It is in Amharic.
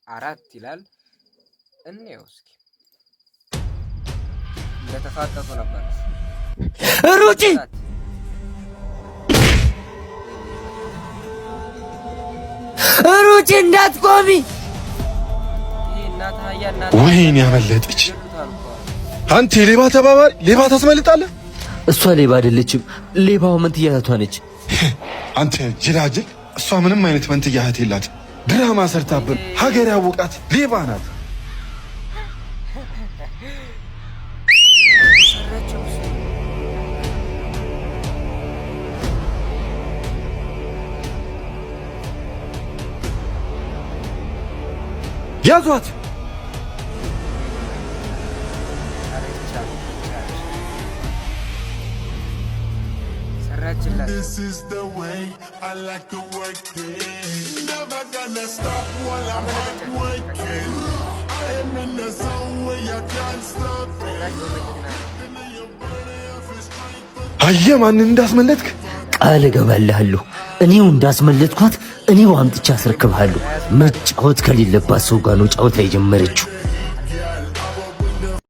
4 ይላል። እንየው እስኪ። እንደተፋጠጡ ነበር። ሩጪ! ሩጪ፣ እንዳትቆሚ! እናት አህያ እናት ወይኔ ያመለጠች! ይገሉታል እኮ። አንተ የሌባ ተባባሪ፣ ሌባ ታስመልጣለህ። እሷ ሌባ አይደለችም። ሌባው መንትያ እህቷ ነች። አንተ ጅላጅል፣ እሷ ምንም አይነት መንትያ እህት የላት። ድራማ ሰርታብን ሀገር ያወቃት ሌባ ናት። ሰራቸው እሱ። ያዟት! ኧረ ይቻል ይቻል ሰራችላቸው። This is the way I like to work it. Never gonna stop while I'm hard working. I am in the zone where you can't stop it. ሰራች በመኪና ነው። አየህ ማንን እንዳስመለጥክ? ቃል እገባልሃለሁ፣ እኔው እንዳስመለጥኳት እኔው አምጥቼ አስረክብሃለሁ። መጫወት ከሌለባት ሰው ጋር ነው ጨዋታ የጀመረችው።